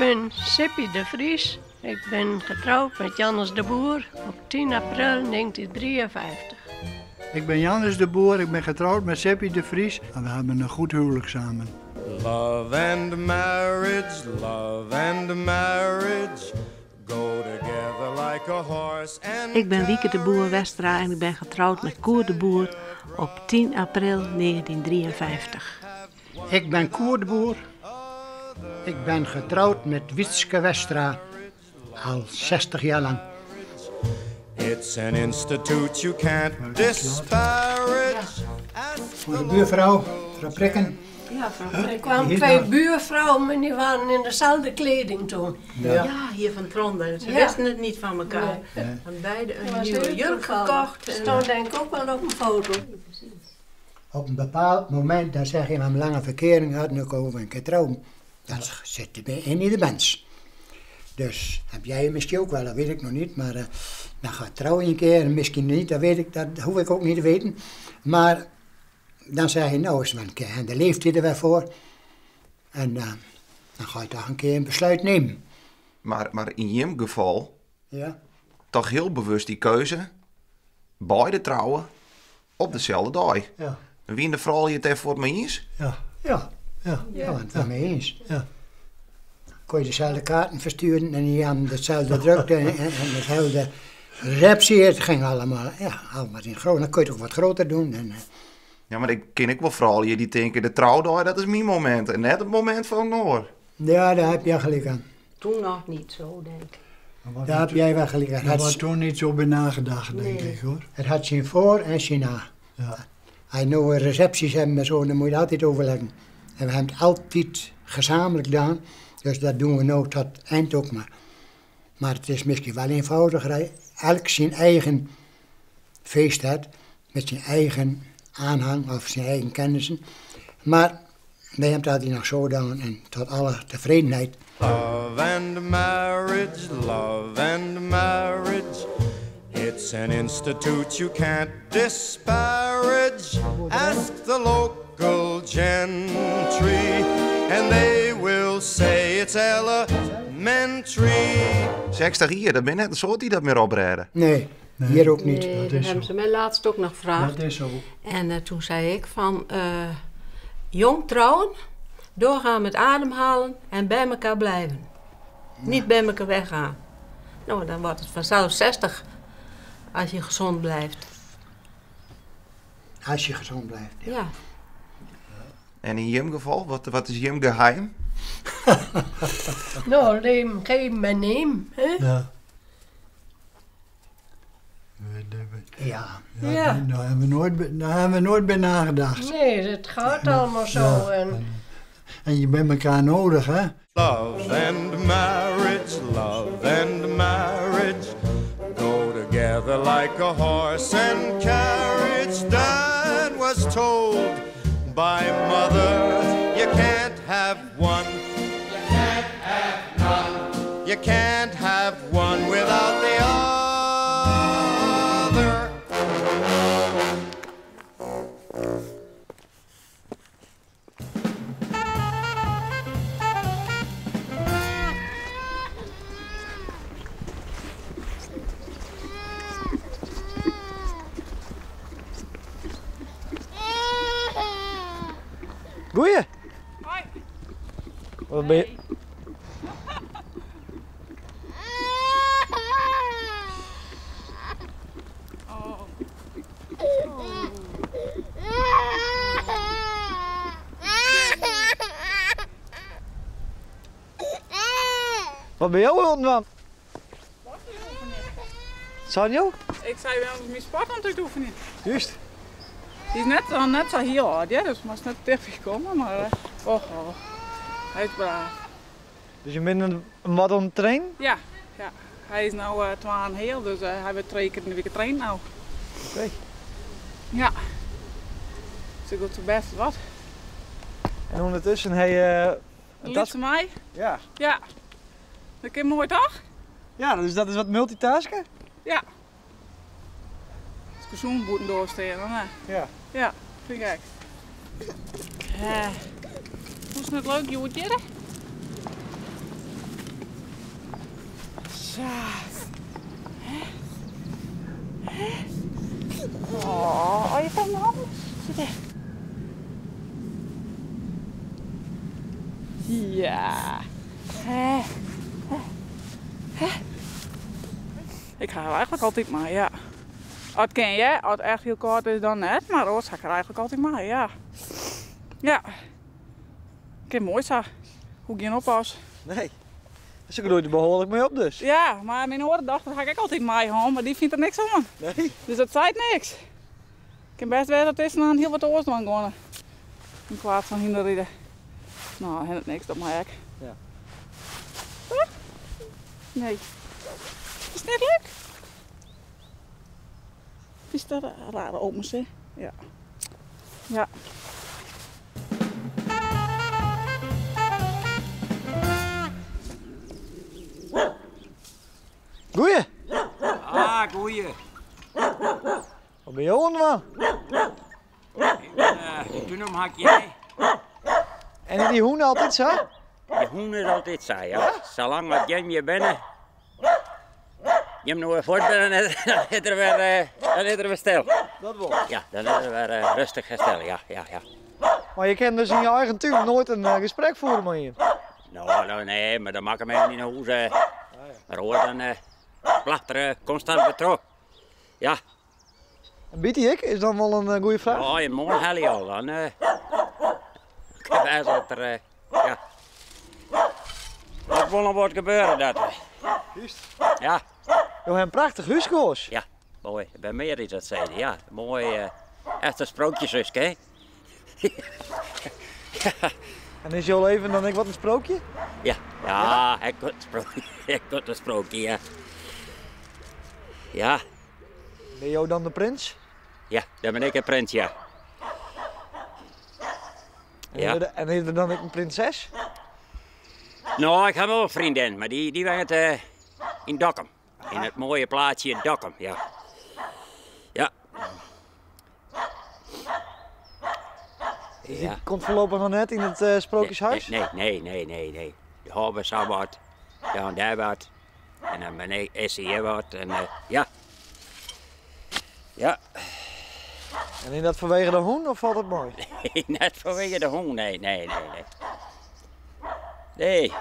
bin Sippy de Vries. Ik bin getroud met Jannes de Boer op 10 april 1953. Ik ben Jannes de Boer, ik ben getrouwd met Sippy de Vries en we hebben een goed huwelijk samen. Love and marriage, love and marriage go together like a horse and Ik ben Wieke de Boer Westra en ik ben getrouwd met Koer de Boer op 10 april 1953. Ik ben Koer de Boer. Ik ben getrouwd met Wietske Westra al 60 jaar lang. It's an institute you can't disparage. Voor de buurvrouw, mevrouw Prikken. Ja, er kwamen twee buurvrouwen en die waren in dezelfde kleding toen. Ja, hier van Trondheim. Ze wisten het niet van elkaar. Nee. Hebben beide Dat een was nieuwe heel jurk toevallig. gekocht. Ze stond denk ik ook wel op een foto. Op een bepaald moment, dan zeg je, we hebben lange verkering gehad, nu komen we een keer trouwen. Dat zit bij in ieder mens. Dus heb jij misschien ook wel, dat weet ik nog niet, maar dan gaat trouwen een keer en misschien niet, dat weet ik, dat hoef ik ook niet te weten. Maar dan zeg je, nou is het wel een keer, en de leeftijd er weer voor. En dan ga je toch een keer een besluit nemen. Maar in jouw geval, Ja. toch heel bewust die keuze, beide trouwen op dezelfde dag. Ja. En wie in de vrouw je het even voor me eens? Ja. Ja. Ja. Ja, want het mee eens. Ja. Kon je dezelfde kaarten versturen en die hadden dezelfde drukte en dezelfde receptie. Het ging allemaal, ja, allemaal in groot. Dan kun je het ook wat groter doen. En Ja, maar ik ken ik wel vooral je die denken, de trouwdag, dat is mijn moment. En net het moment van Noor. Ja, daar heb je gelijk aan. Toen nog niet zo, denk ik. Daar heb jij wel gelijk aan. Daar wordt toen niet zo bij nagedacht, denk Nee. ik, hoor. Het had zijn voor en zijn na. Ja. Als je nou recepties hebt en zo, dan moet je altijd overleggen. En we hebben het altijd gezamenlijk gedaan. Dus dat doen we nou tot het eind ook maar. Maar het is misschien wel eenvoudiger. Als elk zijn eigen feest had, met zijn eigen aanhang of zijn eigen kennissen. Maar wij hebben het altijd nog zo gedaan en tot alle tevredenheid. Love and marriage, love and marriage. It's an institute you can't disparage. Ask the local gentry and they will say it's elementary. 60 hier, dat ben net een soort die dat meer oprijden. Nee, hier ook niet. Nee, dat hebben ze mij laatst ook nog gevraagd. Dat is zo. En toen zei ik van, jong trouwen, doorgaan met ademhalen en bij elkaar blijven. Niet bij elkaar weggaan. Nou, dan wordt het vanzelf 60 als je gezond blijft. Als je gezond blijft, ja. Ja. En in jouw geval, wat is jouw geheim? Nou, neem, geef en neem. Hè? Ja. Ja. Ja, Ja. Daar hebben we nooit, daar hebben we nooit bij nagedacht. Nee, het gaat allemaal zo. Ja. En En je bent elkaar nodig, hè? Love and marriage, love and marriage go together like a horse and carriage. Dad was told by mother, you can't have one, you can't have none, you can't have one without the other. Goeie. Hoi. Wat ben je? Wat ben jou aan het doen? Sanjo? Ik zei wel mijn sport aan het oefenen. Juist. Die is net zo heel hard, ja, dus moest net dichtbij komen, maar och, oh, hij is braaf. Dus je bent een wat aan het trainen? Ja, ja. Hij is nu 12,5, dus hij wordt 3 keer in de week trainen nou. Oké. Ja. Dus ik doe het best wat. En ondertussen hij Een tas mij? Ja. Ja. Dat kan mooi toch? Ja, dus dat is wat multitasken? Ja. Als ik zo'n boeten doorsteken, hè? Ja. Ja, vind ik echt. Hoe is het leuk, Joertje? Sa. Hè? Hè? Oh, je van mijn hand. Zit er. Ja. Hè? Hè? Hè? Ik ha har eigentlik altyd mei, ja. As it kin, ja. As it echt hiel kâld is, dan net. Mar oars ha ik har eigentlik altyd mei, ja. Ja. Kin moai sa. Hoech gjin oppas. Nee. Se groeit der behoarlik mei op dus. Ja, mar myn oare dochter ha ik ek altyd mei hân, mar dy fynt der niks oan. Nee? Dus dat seit niks. Kin bêst wêze dat dizze noch hiel wat oars dwaan geane. Yn plaats fan hynderride. No, hinderet niks, dat mei ek. Ja. Toch? Nee. Is it net leuk? Is dat rare omens, hè? Ja. Ja. Goeie! Ah, goeie. Wat binne jo oan it dwaan? De tún omhakje. En is dy hûn altyd sa? De hûn is altyd sa, ja. Salang as jim hjir binne, jim no wer fuort binne, dan is er wer, dan is er wer stil. Dat wol. Ja, dan is er wer rêstich en stil, ja, ja, ja. Mar je kinne dus yn je eigen tún noait in gesprek fiere mei ien? No, no, nee, mar dan makke men yn 'e hûs. Mar oars dan blaft er konstant wer troch. Ja. En byt hy ek? Is dan wol in goede fraach. Ja, in moarn helje al. Dan kin wêze dat er, ja. Dat wol noch wat gebeuren, dat. Juist. Ja. Jo ha in prachtich húske oars. Ja, moai. Der binne mear dy't dat sizze, ja. Moai, echt in sprookjeshúske, hè. En is jo leven dan ek wat in sprookje? Ja, ja, ek wat sprookje, ek wat in sprookje, ja. Ja. Binne jo dan de prins? Ja, dan bin ik in prins, ja. Ja. En is der dan ek in prinses? No, ik ha wol in freondin, mar dy wennet yn Dokkum. Yn it moaie plaatsje Dokkum, ja. Ja. Dus dy komt foarlopich noch net yn it sprookjeshuis? Nee, nee, nee, nee, nee. De hâlde sa wat, dan dêr wat. En dan bin ik, is hjir wat en ja. Ja. En is dat fanwege de hûn of falt it mei? Nee, net fanwege de hûn, nee, nee, nee, nee. Nee.